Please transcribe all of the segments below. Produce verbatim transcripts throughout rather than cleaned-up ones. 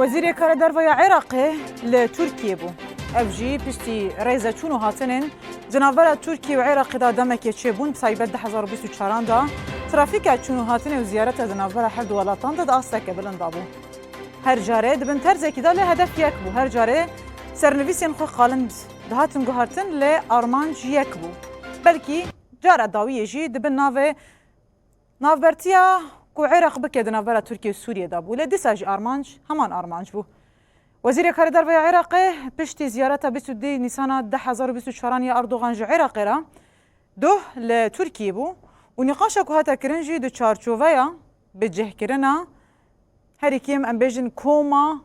Wezîrê Karê Derve ya Iraqê li Tirkiyê bû. Ev jî piştî rêzeçûn û hatinên di navbera Tirkiye û Iraqê de demekê çêbûn, bi taybet du hezar û bîst û çaran de trafîka çûn û hatinê û ziyareta di navbera her du welatan de di asteke bilind de bû. Her carê di bin terzekî de lê hedef yek bû. Her carê sernivîsên xwe qalin dihatin guhartin, lê armanc yek bû. Belkî cara dawiyê jî di bin navê navbertiya ku Iraq bike di navbera Tirkiye û Sûriye de bû. Lê dîsa jî armanc heman armanc bû. Wezîrê Karê Derve ya Iraqê piştî ziyareta bîst û du Nîsana du hezar û bîst û çaran ya Erdogan ji Iraqê re doh li Tirkiyê bû û nîqaşa ku hate kirin jî di çarçoveya bicihkirina herî kêm, em bêjin, koma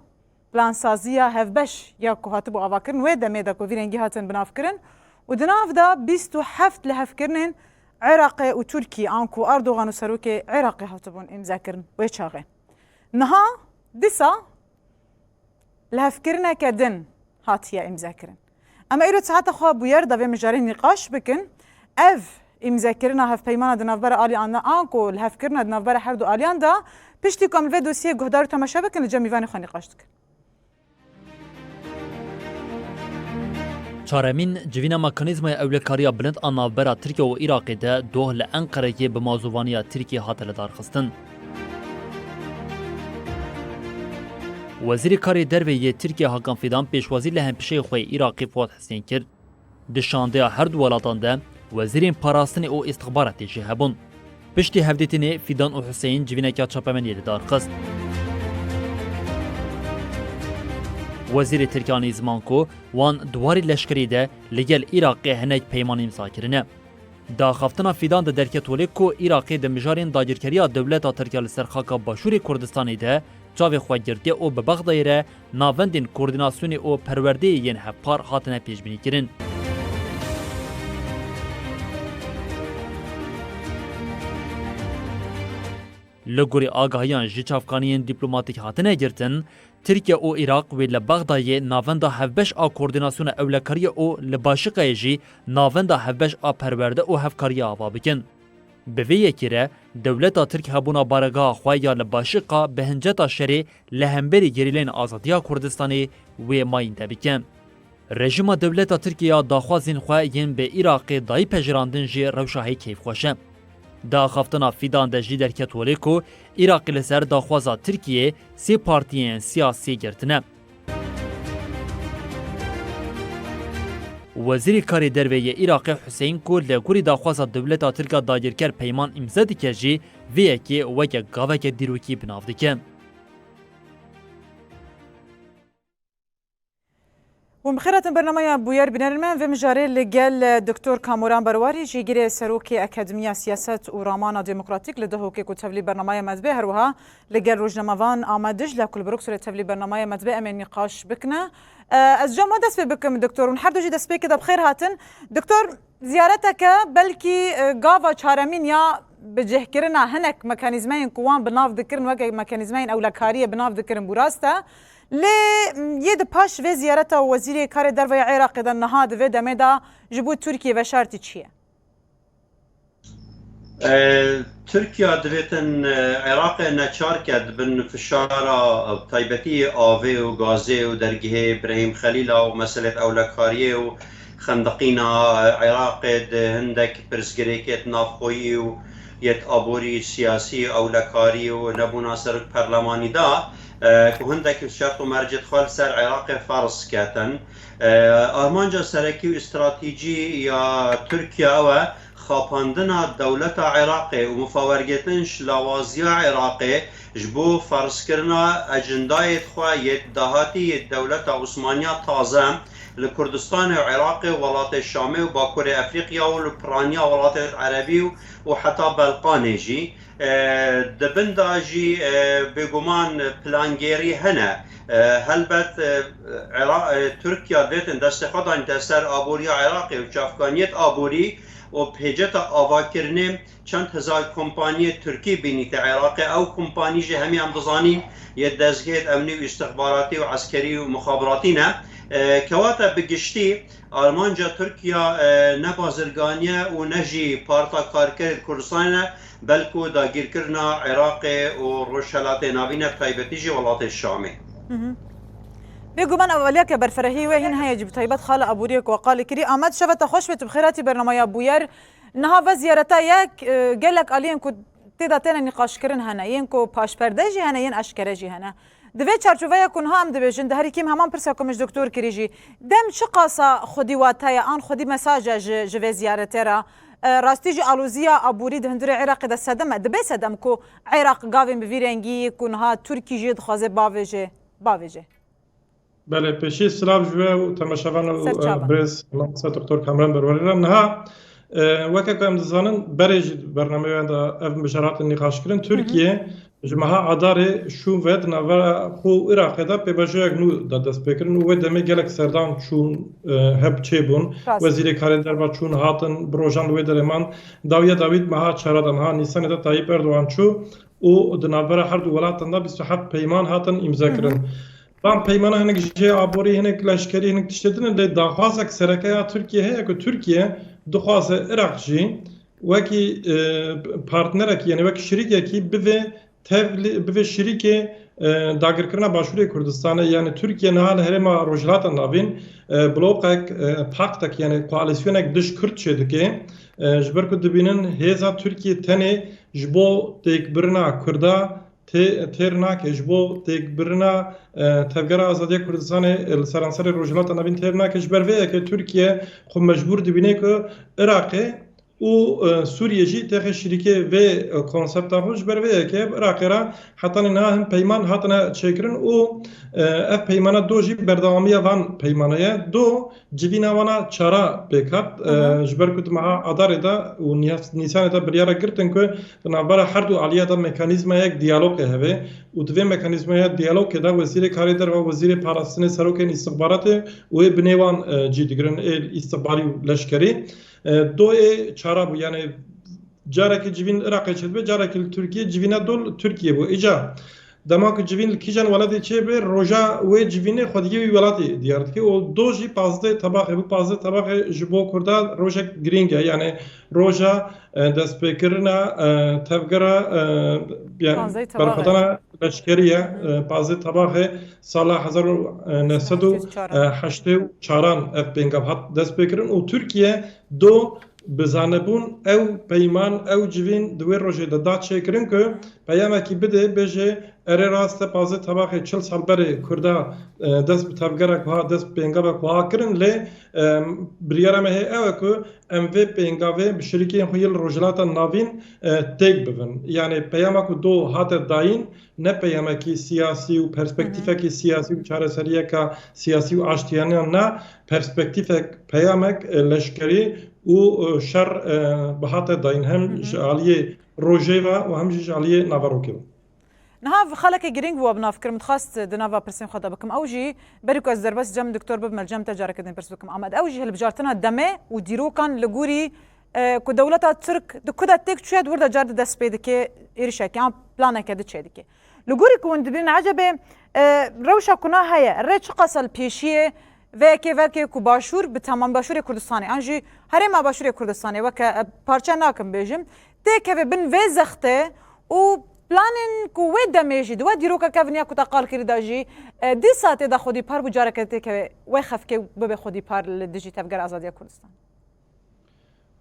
plansaziya hevbeş ya ku hatibû avakirin, wê demê de ku vî rengî hatin binavkirin û di nav de bîst û heft lihevkirinên Iraqê û Tirkiyê, anku Erdogan û serokê Iraqê hatibûn îmzekirin wê çaxê. Niha dîsa lihevkirineke din hatiye îmzekirin. Em ê îro saeta xwe bûyer de vê mijarê nîqaş bikin. Ev îmzekirina hevpeymana di navbera aliyan de, anku lihevkirina di navbera her du aliyan de, piştî ku em li vê dosyê guhdar û temaşe bikin, li cem mîvanê xwe nîqaş dikin. Çaremîn, civîna mekanîzmaya ewlekariya bilind a navbera Tirkiye û Iraqê de doh li Enqereyê bi mazûvaniya Tirkiyê hate lidarxistin. Wezîrê Karê Derve yê Tirkiyê Hakan Fidan pêşwazî li hempişeyê xwe yê Iraqê Fuat Husên kir. Di şandeya her du welatan de wezîrên parastinê û îstixbaratê jî hebûn. Piştî hevdîtinê Fidan û Huseyîn civîneke çapemeniyê li dar xist. Wezîrê Tirk anî ziman ku wan di warê leşkerî de li gel Iraqê hinek peyman îmza kirine. Di axaftina Fidan de derket holê ku Iraqê di mijarên dagirkeriya dewleta Tirk ya li ser xaka Başûrê Kurdistanê de çavê xwe girtiye û bi Bexdayê re navendên koordînasyonê û perwerdeyê yên hevpar hatine pêşbînîkirin. Li gorî agahiyan ji çavkaniyên dîplomatîk hatine girtin, Tirkiye û Iraq wê li Bexdayê navenda hevbeş a koordînasyona ewlekariyê û li Başiqayê jî navenda hevbeş a perwerde û hevkariyê ava bikin. Bi vê yekê re dewleta Tirk hebûna baregeha xwe ya li Başiqa bi hinceta şerê li hemberî gerîleyên azadiya Kurdistanê wê mayînde bike. Rejîma dewleta Tirkiyê ya daxwazên xwe yên bi Iraqê dayî pejirandin jî rewşa hê keyfxweş e. Di axaftina Fidan de jî derket holê ku Iraqê li ser daxwaza Tirkiyê sê partiyên siyasî girtine. Wezîrê Karê Derve yê Iraqê Huseyîn ku li gorî daxwaza dewleta Tirk a dagirker peyman îmze dike jî vê yekê weke gaveke dîrokî bi nav dike. Hûn bi xêr hatin bernameya Bûyer bînerên me. Vê mijarê li gel, e, Doktor Kamuran Berwarî, jêgirê Serokê Akademiya Siyaset û Ramana Demokratîk li Duhokê ku tevlî bernameya me dibe, her wiha li gel rojnamevan Ahmet Dicle ku li Brukselê tevlî bernameya me dibe, em ê nîqaş bikine. E, ez cem we dest pê bikim, Doktor, hûn her du jî destpêkê de bi xêr hatin. Doktor, ziyareteke belkî, e, gava çaremîn ya bicihkirina hinek mekanîzmeyên ku wan bi nav dikirin, weke mekanîzmeyên ewlekariyê bi nav dikirin, bû rast e. Lê, m, yê di paş vê ziyareta Wezîrê Karê Derve ya Iraqê de niha di vê demê de ji bo Tirkiyê veşartî çi ye? E, Tirkiye divêtin, e, Iraqê neçar ke di bin fişara, e, taybetî avê û gazê û dergehê Birahîm Xelîla û meselê ewlekariyê û xendiqîna, e, Iraqê di hindek pirsgirêkêt navxweyî û yêt aborî, siyasî, ewlekarî û nebûna serok perlemanî de, e, ku hindek şert û mercêt xwe li ser Iraqê ferz ketin. E, armanca serekî û stratejî ya Tirkiye ew e, xapandina dewleta Iraqê û mifawergirtin ji lawaziya Iraqê ji bo ferzkirina ecindayê xwe yê dahatî yê dewleta Osmaniya taze li Kurdistanê û Iraqê û welatê Şamê û Bakurê Efrîqya û li piraniya welatê Erebî û, û heta Belqanê jî. E, di bin de jî, e, bêguman plangêrî hene. E, helbet, e, Ira-, e, Tirkiye dêtin destê xwe danîte ser aboriya Iraqê û çavkaniyêt aborî û pêceta avakirinê çend hezar kompaniyê Tirkî bînîte Iraqê. Ew kompanî jî hemî em dizanîn yê dezgehêt emnî û îstixbaratî û eskerî û mixabiratî ne. E, kewata bi giştî armanca Tirkiye, e, ne bazirganiye û ne jî parta karkerê Kurdistanê ne, belku dagîrkirina Iraqê û Rojhelatê Navîn e, bi taybetî jî welatê Şamê. Bêguman ew aliyeke berfirehî wê hîn heye jî, bi taybet xala Aboriyê ku we qalê kirî. Amed, şeve te xweş be, tu bi xêr hatî bernameya Bûyer. Niha ve ziyareta yek, e, gelek aliyên ku tê de têne nîqaşkirin hene, yên ku paşperde jî hene, yên eşkere jî hene. Di vê çarçoveya ku niha em dibêjin, di herî kêm heman pirsa ku min ji doktor kirî jî, dem çiqasa xwedî wate ye, an xwedî mesaj e ji, ji vê ziyaretê re? E, rastî jî aloziya aborî di hundirê Iraqê de sedem e. Dibe sedem ku Iraq gavên bi vî rengî ku niha Tirkî jê dixwaze bavêje, bavêje. Belê, pêşî silav ji we û temaşevan û, Ser çavan. e, birêz Mamoste Doktor Kamran Berwerî re. Niha, e, weke ku em dizanin, berê jî di bernameyan de ev mijara hatin nîqaşkirin. Hı hı. Tirkiye ji meha Adarê şûn ve di navbera xwe û Iraqê de pêvajoyek nû da dest pê kirin û wê demê gelek serdan çûn, e, heb çêbûn. Rast. Wezîrê karê derve çûn hatin, bi rojan li wê derê man. Dawiya dawî di meha çara de, meha Nîsanê de Tayyip Erdogan çû û di navbera her du welatan de bîst û heft peyman hatin îmze kirin. Hı hı. Van peymana hinek jê aborî, hinek leşkerî, hinek tiştê din in, lê daxwazek sereke ya Tirkiye heye ku Tirkiye dixwaze Iraq jî wekî, e, partnerekî, yani wekî şirîkekî bivê tevlî, bivê şirîkê, e, dagirkirina Başûrê Kurdistanê, yani Tirkiye niha li herêma Rojhilata Navîn, e, bloqek, e, paktek, yani koalîsyonek dij Kurd çêdike, e, ji ber ku dibînin hêza Tirkiye tenê ji bo têkbirina Kurda tê-, têr nake, ji bo têkbirina, e, Tevgera Azadiya Kurdistanê, e, li seranserê Rojhilata Navîn têr nake. Ji ber vê yekê Tirkiye xwe mecbûr dibîne ku Iraqê û, e, Sûriye jî têxe şirîkê vê, e, konsepta xwe. Ji ber vê yekê Iraqê re hetanî niha hin peyman hatine çêkirin û, e, ev peymana do jî berdewamiya van peymana ye. Do civîna wana çara pêk hat. Hı hı. E, ji ber ku di meha Adarê de û Nîs-, Nîsanê de biryara girtin ku di navbera her du aliya de mekanîzmayek diyalogê hebe û di vê mekanîzmaya diyalogê de wezîrê karê derve, wezîrê parastinê, serokên îstixbaratê û ê binê wan, e, cî digirin, ê îstixbarî û leşkerî. E, do ê çara bû, yani carekî civîn Iraqê çêdibe, carekî li Tirkiye civîna do li Tirkiye bû. Îca dema ku civîn li kîjan welatê çêbe, roja wê civînê xwediyê wî welatê diyar dike. Û do jî pazdeh tebaxê bû. Pazdeh tebaxê ji bo Kurda rojek girîng e. Yani roja, e, destpêkirina, e, tevgera, e, yani Pazdeh tebaxê. Berxwedana leşkerî ye. Hı hı. E, pazdeh tebaxê sala hezar û neh sed û heştê û çaran ev pêngav hat destpêkirin û Tirkiye do bi zanebûn ew peyman, ew civîn di wê rojê de da çêkirin ku peyamekî bide, bêje, erê rast e, pazdeh tebaxê çil sal berê Kurda, e, dest bi tevgerek wiha, dest bi pêngavek wiha kirin, lê, e, biryara me hê ew e ku em vê pêngavê bi şirîkên xwe yê li Rojhilata Navîn, e, têk bibin. Yani peyama ku do hate dayîn, ne peyamekî siyasî û perspektîfekî Hı hı. siyasî û çareseriyeka siyasî û aştiyane ne, perspektîfek, peyamek, e, leşkerî û, e, şer, e, bihate dayîn hem Hı hı. ji aliyê rojê ve û hem jî ji aliyê naverokê ve. Niha xaleke girîng bû, bi nav kir, min dixwest di nava pirsên xwe de bikim. Ew jî, berî ku ez derbas cem doktor bibim, cem te careke din pirs bikim. Amed, ew jî hilbijartina demê û dîrokan li gorî, e, ku dewleta Tirk di ku de têk çûye, di wir de car di dest pê dike êrişeke yan planeke di çê dike. Li gorî ku hûn dibînin, ecebê, e, rewşa kuna heye, rê çiqasa li pêşiyê vê yekê veke ku Başûr bi temam Başûrê Kurdistanê, an jî herêma Başûrê Kurdistanê weke, e, parçe nakim bêjim, têkeve bin vê zextê û planên ku wê demê jî, di we dîroka kevin ya ku te qal kirî de jî, e, dîsa tê de xwedî par bû, careke têkeve wê xefkê bibe xwedî par li dijî Tevgera Azadiya Kurdistan?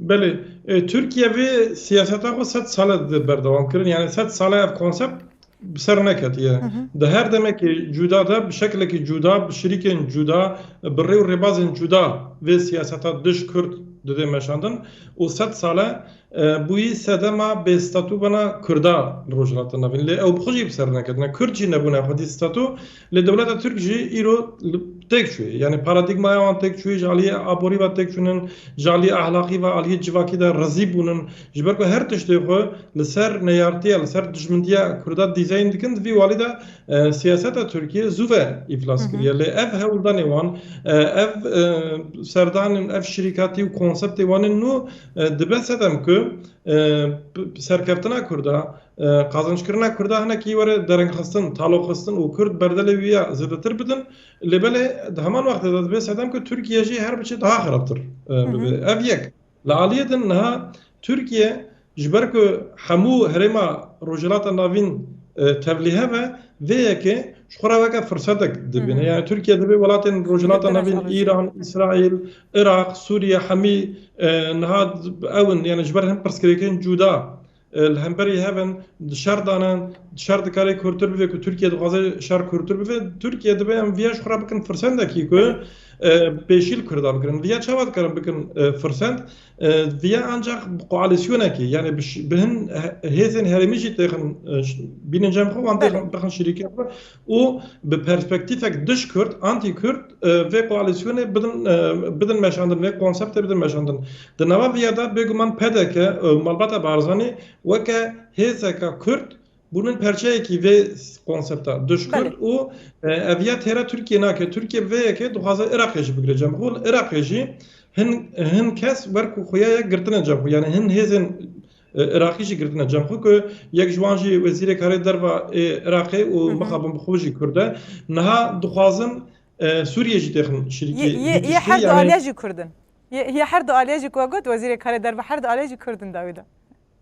Belê, e, Tirkiye vê siyaseta xwe sed sal e di berdewam kirin. Yani sed sal e ev konsept bi ser neketiye. Hı hı. Di her demekê cuda de, bi şekilekî cuda, bi şirîkên cuda, bi rê û rêbazên cuda vê siyaseta dij Kurd dide meşandin. Û sed sal e, e, bûyî sedema bêstatûbûna Kurda li Rojhilata Navîn. Lê ew bi xwe jî bi ser neketine. Kurd jî nebûne xwedî statû. Lê dewleta Tirk jî îro li, têk çûye. Yani paradîgmaya wan têk çûye, ji aliyê aborî ve têk çûnin, ji aliyê ahlaqî ve, aliyê civakî de rezî bûnin. Ji ber ku her tiştê xwe li ser neyartiya, li ser dijmindiya Kurda dîzayn dikin, di vî walî de, e, siyaseta Tirkiye zû ve îflas Hı hı. kiriye. Lê ev hewldanê wan, e, ev, e, serdanên, ev şirîkatî û konseptê wan ên nû, e, dibe sedem ku, e, p-, serkeftina Kurda, e, qazançkirina Kurda hinekî were derengxistin, taloxistin û Kurd berdelê wî ya zêdetir bidin. Lê belê di heman wextê de dibê sedem ku Tirkiye jî her biçe daha xirabtir, e, Hı hı. bibe. Ev yek. Li aliyê din niha Tirkiye ji ber ku hemû herêma Rojhilata Navîn, e, tevlîhev e, vê yekê Ji xwe re weke firsetek dibîne. Hı hı. Yani Türkiye dibê welatên Rojhilata Navîn, Îran, Îsraîl, Iraq, Sûriye, hemî, e, niha ew in, yani ji ber hin pirsgirêkên cuda, e, li hemberî hev in, di şer de ne, şer dikare kûrtir bibe, ku Tirkiye dixwaze şer kûrtir bibe. Tirkiye dibe em viya ji xwe re bikin firsentekî ku, e, pêşî li Kurda bikirin. Viya çawa dikarin bikin, e, firsent? E, viya ancak bi koalisyonekî, yani bi ş-, bi hin he-, hêzên herêmî jî têxin, e, ş-, bînin cem xwe, wan têxin bixin şirîkê xwe û bi perspektîfek dij Kurd, antî Kurd, e, vê koalisyonê bidin, e, bidin meşandin, vê konseptê bidin meşandin. Di nava viya de bêguman P D K, e, malbata Barzanî weke hêzeka Kurd bûnin perçeyekî vê konsepta dij Kurd û, e, ev ya têra Tirkiye nake. Tirkiye bi vê yekê dixwaze Iraqê jî bigire cem xwe. Iraqê jî hin, hin kes wer ku xuya yek girtine cem xwe. Yani hin hêzên, e, Iraqî jî girtine cem xwe ku yek ji wan jî wezîrê karê derva ê Iraqê û Hı hı. mixabin bi xwe jî Kurd e. Niha dixwazin, e, Sûriye jî têxin şirîkê Yê, yê, yê her du yani aliya jî Kurd in. Yê, yê her du aliya jî ku got, wezîrê karê derve her du aliya jî Kurd in dawî de.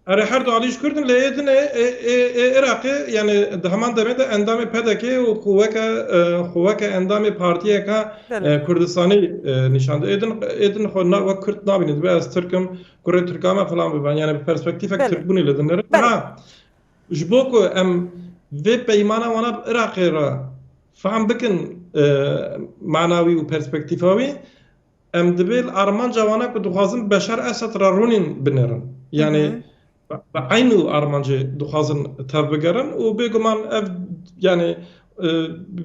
Erê, her du alî ji Kurd in, lê ê din ê, ê, ê, ê Iraqê, yani di heman demê de endamê P D K û xwe weke, e, xwe weke endamê partiyeka, Belê. e, Kurdistanî, e, nîşan de. Ê din, ê din xwe na, wek Kurd nabînin, dibe ez Tirk im, kurê Tirka me filan bibe. Yani bi perspektîfek Belê. Tirkbûnê li dinêrin. Belê. Ha, ji bo ku em vê peymana wana bi Iraqê re fehm bikin, e, manawî û perspektîfa wî, em dibê li armanca wana ku dixwazin Beşar Esed re rûnîn binêrin. Hı Yani hı. bi, bi eynû armancê dixwazin tevbigerin û bêguman ev, yani, e,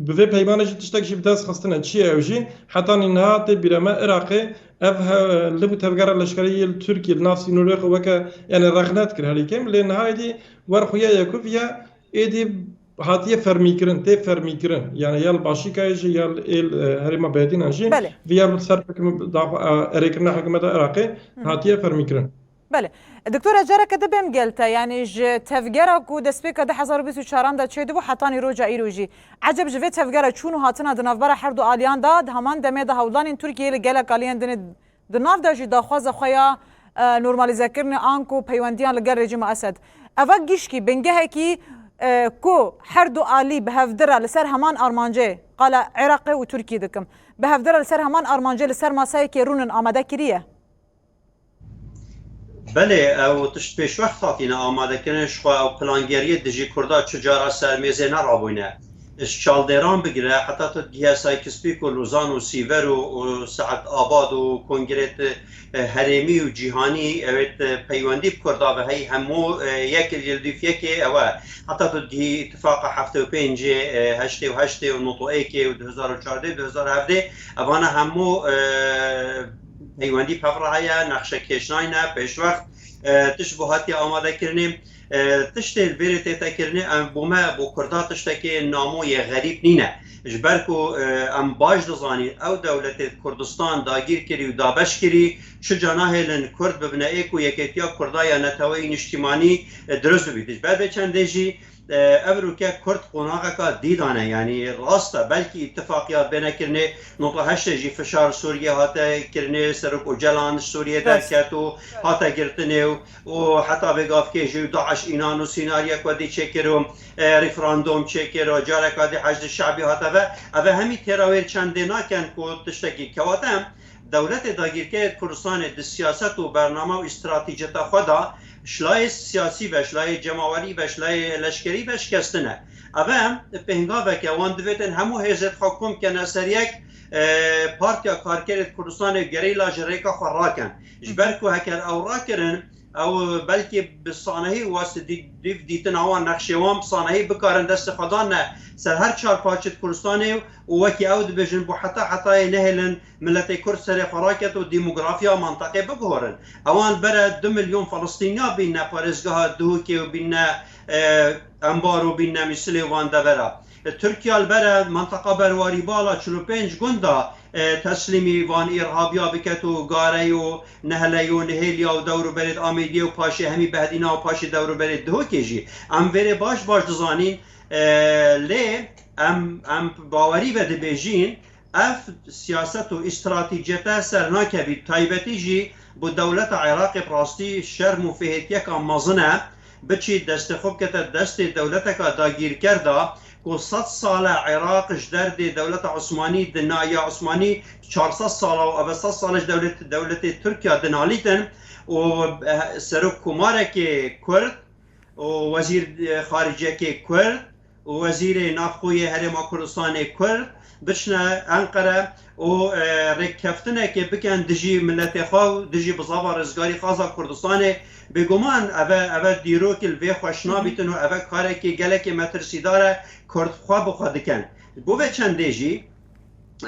bi vê peymanê jî tiştek jî bi dest xistine. Çi ye ew jî? Hetanî niha tê bîra me Iraqê ev he-, liv û tevgera leşkerî yê li Tirkiyê li nav sînorê xwe weke, yani, rexne dikir herî kêm. Lê niha êdî wer xuya ye ku viya êdî hatiye fermîkirin, tê fermîkirin. Yani ya li Başîkayê jî ya li êl, e, herêma Bedînan jî Belê. viya bi ser hikûm-, da-, e, erêkirina hikûmeta Iraqê Hı hı. hatiye fermîkirin. Belê. Doktora, careke dibêm gel te, yani ji tevgera ku destpêka du hezar û bîst û çaran de çêdibû hetanî roja îro jî. Eceb ji vê tevgera çûn û hatina di navbera her du aliyan de, di heman demê de hewldanên Tirkiyê li gelek aliyên din di nav de jî daxwaza xwe ya, e, normalîzekirinê anku peywendiyan li gel rejîma Esed. Eva gişkî bingehekî, e, ku her du alî bi hevdira li ser heman armancê, qala Iraqê û Tirkî dikim, bi hevdira li ser heman armancê li ser masayekê rûnin amade kiriye? Belê, ew tişt pêşwext hatine amadekirin, ji xwe ew plangeriyê dijî Kurda çi cara ser mêzê nerabûyne. Ji çaldêran bigire, heta tu digihe Sykes-Picot û Lozan û Sîver û, û Seîd Abad û kongrê, e, herêmî û cîhanî, ewêt, e, peywendî bi Kurda bi hey hemû, e, yek li dîf yekê ew e. Heta tu digihî îtifaqa heftê û pêncê, e, heştê û heştê û notê êkê û du hezar û çardeh, du hezar û hevdeh, evana hemû, e, peywendî bi hev re heye, nexşe kêşnayne, pêşwext, e, tişt bo hatiye amadekirinê. E, tiştê li vêrê tête kirinê, em bo me, bo Kurda tiştekê namo yê xerîb nîne. Ji ber ku, e, em baş dizanîn, ew dewletê Kurdistan dagîr kirî û dabeş kirî, çi ca nahêlin Kurd bibine êk û yekêtiya Kurda ya neteweyî niştîmanî, e, dirust bibît. Ji ber vê çendê jî, e, ev rûke Kurd qonaxeka dî dane, yanî rast e, belkî îtifaqiya bêne kirinê, nota heştê jî fişar Sûriyê hate kirinê, Serok Ocalan ji Sûriyê Rast. derket û hate girtinê û, û heta vê gavkê jî DAIŞ înan û sînariyek wedî çêkir û, e, referandum çêkir û careka dî Heşdî Şebî hate ve. Ev hemî têra wê çendê nakin ku tiştekî kewate. Dewletê dagîrkerê Kurdistanê di siyaset û bername û îstratîciyeta xwe de ji layê siyasî ve, ji layê cemawerî ve, ji layê leşkerî ve şikestin e. Ev e pêngaveke wan divêtin hemû hêzê xwe kom kene ser yek, e, Partiya Karkerê Kurdistanê gerîla ji rêka xwe rakin. Ji ber ku heker ew rakirin, ew belkî bi sanehî west dî-, dîv dîtina wan, nexşê wan bi sanehî bikarin destê xwe danne ser her çar parçê di Kurdistanê û wekî ew dibêjin, bo heta hetayê nehêlin miletê Kurd serê xwe raket û demografiya mintaqê biguhorin. Ewan bere du milyon Filistîniya bînne parêzgeha Duhokê û bînne, e, Enbar û bînne Mîsilê û van devera. Tirkiya li bere mintaqa Berwarî Bala çil û pênc gunda, e, teslîmî van îrhabiya biket û Garey û Nehley û Nihêliya û dewrûberê di Amêdiyê û paşê hemî Behdîna û paşê dewrûberê Duhokê jî. Em vêrê baş baş dizanîn, e, lê em, em bawerî ve dibêjîn, ev siyaset û îstratîciyete ser nakevî, taybetî jî bo dewleta Iraqê bi rastî şerm û fihêtiyeka mezin e, biçî destê xwe bikete destê dewleteka dagîrker de Ku sed sal e Iraq ji derdê dewleta Osmanî dina ya Osmanî çar sed sal e û ev sed sal e ji dewlet, dewletê Tirkiya dinalîtin û, eh, serok komarekê Kurd û wezîr, eh, xariciyekê Kurd û wezîrê navxwe yê Herêma Kurdistanê Kurd biçine Enqere û, e, rêkeftinekê bikin dijî miletê xwe û dijî bizava rizgarî xaza Kurdistanê. Bêguman ev e, ev e dîrokî li vê xweş nabîtin û ev e karekî gelekî metirsîdar e Kurd xwe bi xwe dikin. Ji bo vê çendê jî,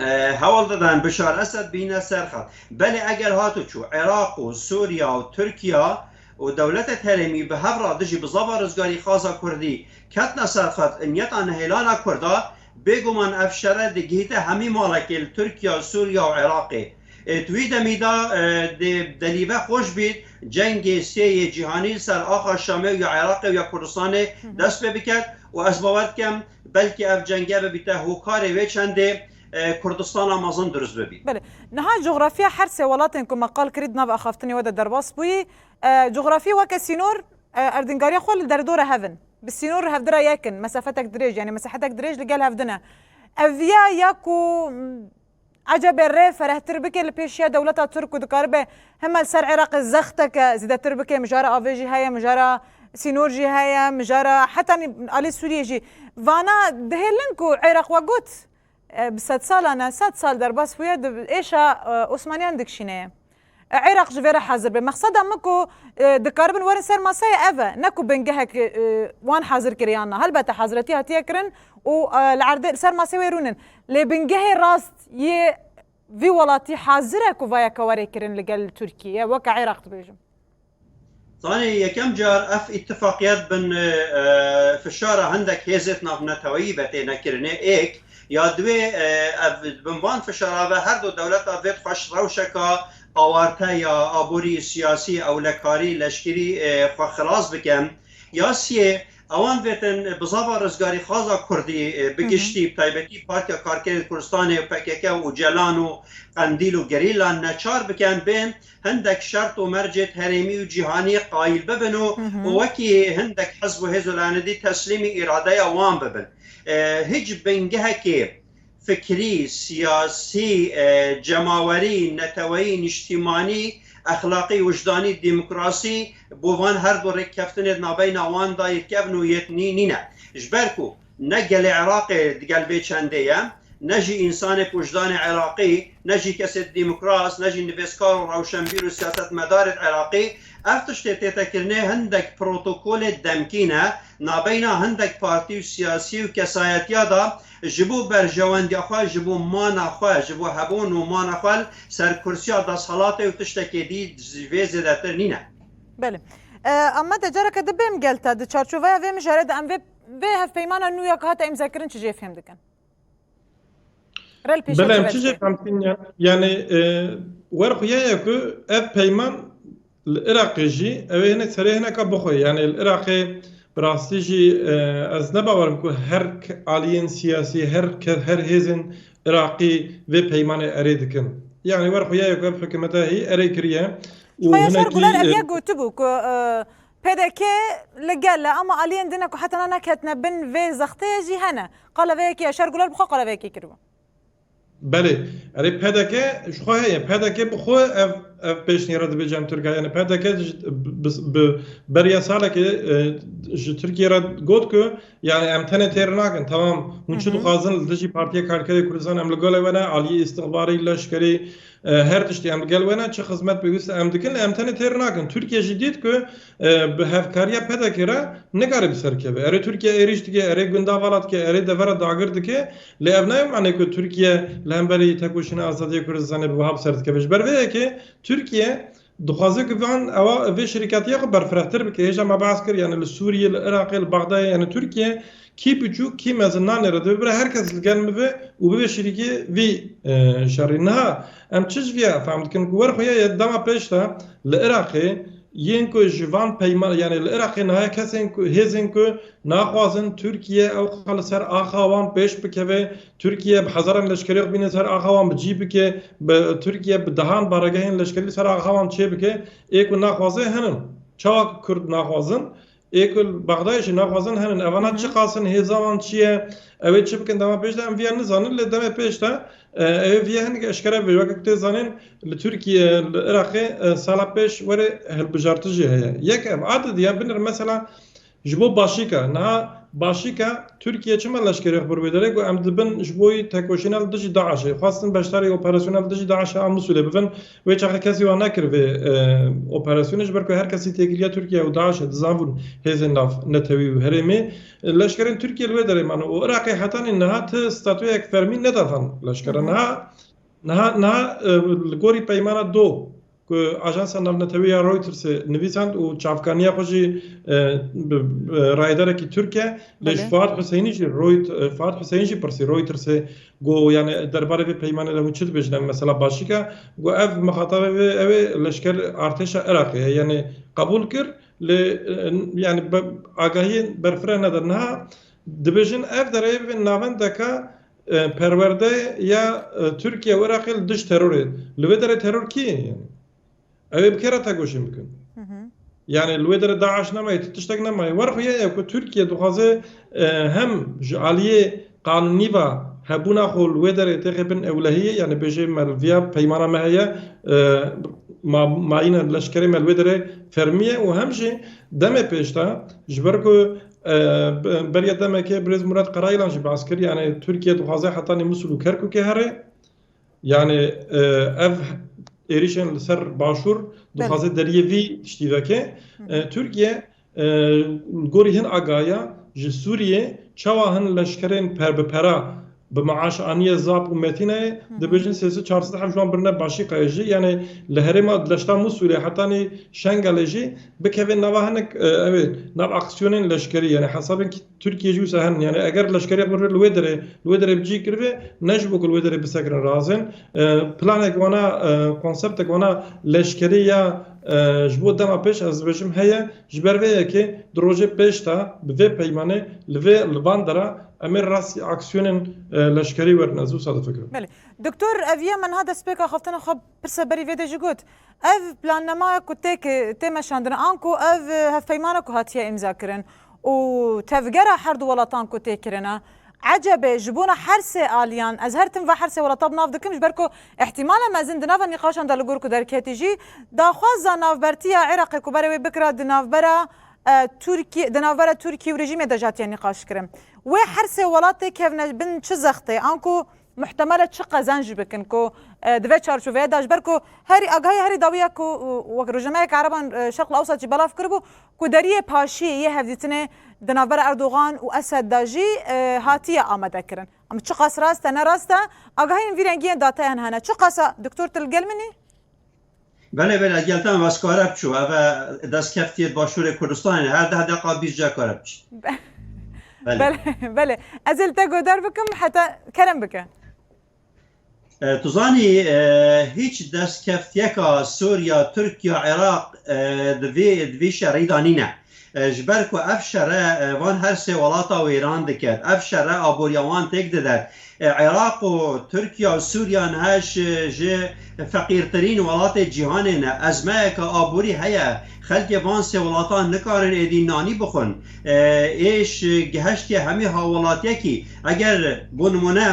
e, hewl didin Bişar Esed bîne serxet. Belê eger hat û çû Iraq û Sûriya û Tirkiya û dewletê herêmî bi hev re dijî bizava rizgarî xaza Kurdî ketine serxet, niyeta nehêlana Kurda, bêguman ev şere digihîte hemî malekê li Tirkiya, Sûriya û Iraqê. Ê, di wî demî de, e, dê delîve xweş bît, cengê sê yê cîhanî li ser axa Şamê û ya Iraqê û ya Kurdistanê dest pê biket û ez bawer dikim, belkî ev cenge bibîte hokarê wê çendê, e, Kurdistana mezin dirust bibî. Belê. Niha coxrafiya her sê welatên ku me qal kirî di nav axaftinê we de derbas bûyî, e, coxrafî weke sînor, e, erdîngariya xwe li derdora hev in. Bi sînor hevdira yek in, mesafetek dirêj, yani mesahetek dirêj li gel hevdin e. Ev ya, ya ku, m, ecebê rê ferehtir bike li pêşiya dewleta Tirk û dikaribe hema li ser Iraqê zexteke zêdetir bike, mijara avê jî heye, mijara sînor jî heye, mijara heta nî-, alî Sûriyê jî. Vana dihêlin ku Iraq we got, e, bi sedsalan e, sed sal derbas bûye, di êşa, e, Osmaniyan dikişîne ye. E, Iraq ji vê re hazir be. Mexseda min ku, e, dikaribin werin ser maseyê ev e. Ne ku bingehek, e, wan hazir kiriyan na. Helbete hazretî hatiye kirin û, e, li erdê, li ser masê wê rûnin. Lê bingehê rast yê vî welatî hazir e ku vayeke were kirin li gel Tirkiyê, weke Iraq dibêjim. Zanî, yekem car ev îtifaqiyet bin, e, e, fişara hindek hêzêt navneteweyî ve têne kirinê. Êk ya duê, e, ev, bin van fişara ve her du dewleta vê xweş rewşeka awarte ya aborî, siyasî, ewlekarî, leşkerî, e, xwe xilas bikin. Ya siyê, ewan vêtin bizava rizgarî xaza Kurdî, e, bi Hı hı. giştî, bi taybetî Partiya Karkerê Kurdistanê û P K K û Ocalan û Qendîl û gerîlan neçar bikin, bên hindek şert û mercêt herêmî û cîhanî qayîl bibin û, Hı hı. û wekî hindek hizb û hêz û lanedî teslîmî îradeya wan bibin. E, hiç bingehekê fikrî, siyasî, e, cemawerî, neteweyî, niştîmanî, exlaqî, wijdanî, demokrasî bo van her du rêkkeftinê di navbeyna wan de yê kevn û yêt nî-, nîne. Ji ber ku ne gelê Iraqê digel vê çendê ye, ne jî însanê bi wijdanê Iraqî, ne jî kesê demokras, ne jî nivîskar û rewşenbîr û siyasetmedarê Iraqî, ev tiştê tête kirinê hindek protokolê demkî ne, nabeyna hindek partî û siyasî û kesayetiya de ji bo berjewendiya xwe, ji bo mana xwe, ji bo hebûn û mana xwe li ser kursiya desthilatê û tiştekê dî ji vê zêdetir nîne. Belê. E, Ahmet, careke di bêm gel te, di çarçoveya vê mijarê de em vê, vê hevpeymana nû ya ku hate îmzekirin çi jê fêm dikin? Rel pêşe Belê, em çi çi vê vê dikin? Fem dikin? Ya-, yanî, e, wer xuya ye ku ev peyman li Iraqê jî, ew ê hinek serê hineka bixwe. Yanî li Iraqê bi rastî jî, e, ez ne bawerim ku her k-, aliyên siyasî, her ke-, her hêzên Iraqî vê peymanê erê dikin. Yanî wer xuya ye ku ev hikûmeta hî erê kiriye. Û Xweya Şer hinekî, Guler ev e, yek gotibû ku, e, P D K li gel e, ama aliyên din ku heta niha neketine bin vê zexteyê jî hene. Qala vê yekê Yaşar Guler bi xwe qala vê yekê kiribû. Belê. Erê, P D K, ji xwe heye. P D K bi xwe ev, ev pêşniyara dibêje em Tirka. Yani P D K ji, bi, bi, beriya salekê, e, ji Tirkiye re got ku, yani em tenê têr nakin. Tamam, hûn çi Hı hı. dixwazin li dijî Partiya Karkerê Kurdistan em li gel we ne, aliyê îstixbarî, leşkerî, e, her tiştî em li gel we ne, çi xizmet pêwîst e em dikin, em tenê têr nakin. Tirkiye jî dît ku, e, bi hevkariya P D K re nikare bi ser keve. Erê Tirkiye êrîş dike, erê gunda vala dike, erê devera dagir dike. Lê ev nayê mane ku Tirkiye li hemberî tekoşîna azadiyê Kurdistanê bi wiha bi ser dikeve. Ji ber vê yekê Tirkiye dixwaze ku van ewa vê şirîketiya xwe berfirehtir bike. Hêja me behs kir, yani li Sûriyê, li Iraqê, li Bexdayê, yani Tirkiye kî biçûk, kî mezin nanêre. Divê bire her kes li gel min be û bibe şirîkê vî, e, şerî. Niha em çi ji vî ya fehm dikin ku wer xuya ye dema pêş de li Iraqê yên ku ji van peyma-, yani li Iraqê niha kesên ku, hêzên ku naxwazin Tirkiye ew xwe li ser axa wan pêş bikeve, Tirkiye bi hezaran leşkerê xwe bîne ser axa wan bi cî bike, bi Tirkiye bi dehan baregehên leşkerî li ser axa wan çê bike, ê ku naxwaze hene. Çawa ku Kurd naxwazin, Ê ku li Bexdayê jî naxwazin henin. Evana çi qas in, hêza wan çi ye? Ew ê çi bikin dema pêş de? Em viya nizanin, lê demê pêş de, e, ew ê viya hinek eşkere bibê. Weke ku tê zanîn, li Tirkiye, li Iraqê, e, sala pêş werê hilbijartin jî heye. Yek ev. A didiya binir mesela ji bo Başîka. Niha Başîka Tirkiye çima leşkerê xwe bir wê derê? Ku em dibin ji bo tekoşîna li dijî DAIŞê. Xwestin beşdarî operasyona li dijî DAIŞê a Misûlê bibin. Wê çaxê kesî wan nekir vê, e, operasyonê, ji ber ku her kesî têkiliya Tirkiye û DAIŞê dizanbûn hêzên navnetewî û herêmê. Leşkerên Tirkiye li wê derê mane û Iraqê hetanî niha ti statuyek fermî nedatan leşkere. Niha, niha, niha, e, li gorî peymana do ku Ajansa Navnetewî ya Reutersê nivîsand û çavkaniya xwe jî, e, bi, bi rayedarekî Tirk e, lê ji Fuad Huseyinî jî Reut-, e, Fuad Huseyinî jî pirsî Reutersê, got, yani, derbarê vê peymanê de hûn çi dibêjin, em mesela Başîka, got, ev mixatabê vê, ew ê leşker artêşa Iraqê ye, yani, qebûl kir, lê, e, yani, be-, agahiyên berfireh nede. Niha dibêjin ev derê vê navendeka, e, perwerde ya, e, Tirkiye û Iraqê li dij terorê. Li wê derê teror kî ye, yani? Ew ê bi kê re tekoşîn bikin? Hı hı. Yani li wê derê DAIŞ nemaye, ti tiştek nemaye. Wer xwe ye ku Tirkiye dixwaze, e, hem ji aliyê qanûnî ve hebûna xwe li wê derê têxe bin ewlehiyê, yani bêje me li viya peymana me heye, e, ma-, mayîna leşkerê me li wê derê fermî ye û hem jî demê pêş de ji ber ku, e, be-, beriya demekê birêz Murat Karayılan jî behs kir, yani Tirkiye dixwaze hetanî Musul û Kerkûkê here. Yani, e, ev êrîşên li ser Başûr dixwaze deriyê vî tiştî veke. Hı hı. E, Tirkiye, e, li gorî hin agahiya ji Sûriyê çawa hin leşkerên per bi pera bi maaş aniye Zap û Metînayê, hı hı, dibêjin sê sed çar sed heb ji wan birine Başîkayê jî. Yani li herêma deşta Mûsulê hetanî Şengalê jî bikeve nava hinek, e, ew ê nav aksiyonên leşkerî, yani hesabên Tirkiye jî wisa henin. Yani eger leşkeriya xwe li wê derê, li wê derê bi cî kiribe, ne ji bo ku li wê derê bisekirin razên. E, planek wana, e, konseptek wana leşkerî ya, e, ji bo dema pêş ez dibêjim heye, ji ber vê yekê di rojê pêş de bi vê peymanê li vê, li van dera em ê rastî aksiyonên, e, leşkerî werin. Ez wisa difikirim. Belê. Doktor, ev ye me niha destpêka xeftina xwe pirse berî vê de jî got. Ev plannama ku tê ki, tê meşandin, anku ev, e, hevpeymana ku hatiye îmza kirin û tevgera her du welatan ku tê kirine, ecebê ji bona her sê aliyan, ez her tim va her sê welata bi nav dikim, ji ber ku îhtîmala mezin di nava nîqaşan de li gor ku derketî jî, daxwaza navbertiya Iraqê ku berê wê bikira di navbera, e, Tirkiye, di navbera Tirkiye û rejîmê de jî hatiye nîqaş kirin. Wê her sê welat têkevne bin çi zextê, anku muhtemel e çi qezenc bikin ku, e, di vê çarçoveyê de, ji ber ku herî agahî herî dawiya ku, e, wek rojnameyek Ereban, e, Şerq Lewsat jî belav kiribû ku deriyê paşî yê hevdîtinê di navbera Erdogan û Esed de jî, e, hatiye amade kirin. Ama çiqas rast e, ne rast e, agahiyên vî rengiyên dateyan hene. Çiqas e, Doktor, tu li gel min î? Belê, belê, ez gel te me, ez kare biçû. Ev e destkeftiyê Başûrê Kurdistanê ne. Her deh deqa bîst ca kare biçî. Belê. Belê, belê. Ez ê li te guhdar bikim, heta kerem bike. E, tu zanî, e, hîç destkeftiyeka Sûriya, Tirkiya, Iraq, e, di vê, di vê şerî de nîne. E, ji ber ku ev şere, e, van her sê welata wêran diket. Ev şere aboriya wan têk didet. E, Iraq û Tirkiya û Sûriya niha ji, ji feqîrtirîn welatê cîhanê ne. Ezmeyeke aborî heye. Xelkê van sê welatan nikarin êdî nanî bixwin. E, êş gihiştiye hemî hawwelatiyekî. Eger, bo nimûne,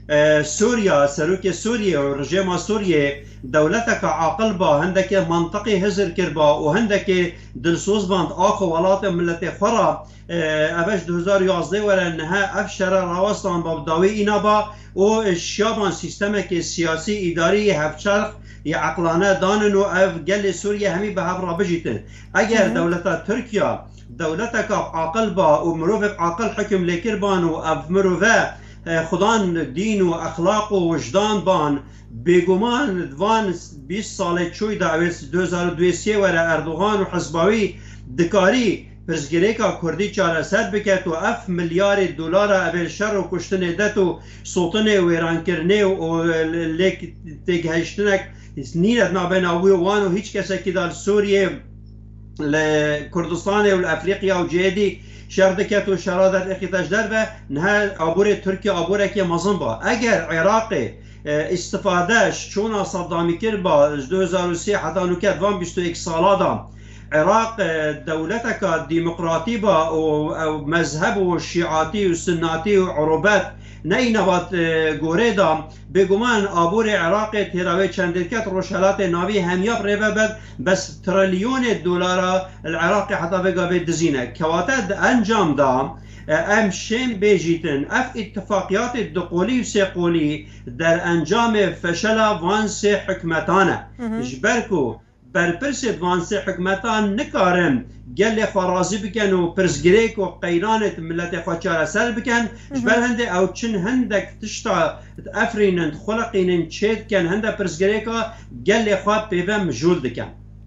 e, Sûriya, serokê Sûriyê û rejêma Sûriyê dewleteke aqil ba, hindekê mantiqî hizir kir ba û hindekê dilsoz ban di axo welatê miletê xwe re, e, ev ji du hezar û yazdeh were niha ev şere rawestan ba, bi dawî îna ba û şiyaban sîstemekê siyasî, îdarî yê hevçerx, yê eqlane danin û ev gelê Sûriye hemî bi hev re bijîtin. Eger Hı hı. dewleta Tirkiya, dewleteka aqil ba û mirovê aqil hukm lê kir ban û ev mirove, e, xudan dîn û exlaq û wijdan ban, bêguman di van bîst salê çûyî de, ew ê du hezar û duyê were, Erdogan û hizba wî dikarî pirsgirêka Kurdî çareser biket û ev milyarê dolara ev ê şer û kuştinê det û sotinê û wêrankirinê û, û lêk têgihiştinek nîne di navbeyna wî û wan û hîç kesekî de li Sûriyê, li Kurdistanê û li Efrîqya û cihê dî şer diket û şera derêxîte ji derve, niha aborê Tirkiye aborekê mezin ba. Eger Iraqê, e, îstifade ji çûna Saddamî kir ba, ji du hezar û sê heta nûke di van bîst û yek sala de, Iraq, e, dewleteka demokratî ba û ew mezheb û şîatî û sunnatî û urubet neyne vat, e, gorê da, bêguman aborê Iraqê têra wê çendêrket Rojhelatê Navî hemya bi rê ve bed, bes trilyonê dolara li Iraqê heta vê gavê dizîne. Kewate di encam da, e, em şên bêjîtin, ev îtifaqiyatê duqolî û sêqolî derencamê feşela van sê hikmetan e. Hı hı. Ji ber ku berpirsê di van sê hikmetan nikarin gelê xwe razî bikin û pirsgirêk û qeyranê di miletê xwe çareser bikin. Ji ber hindê ew çin hindek tişta difirînin, dixuliqînin, çê dikin, hinde pirsgirêka gelê xwe pê ve mijûl dikin.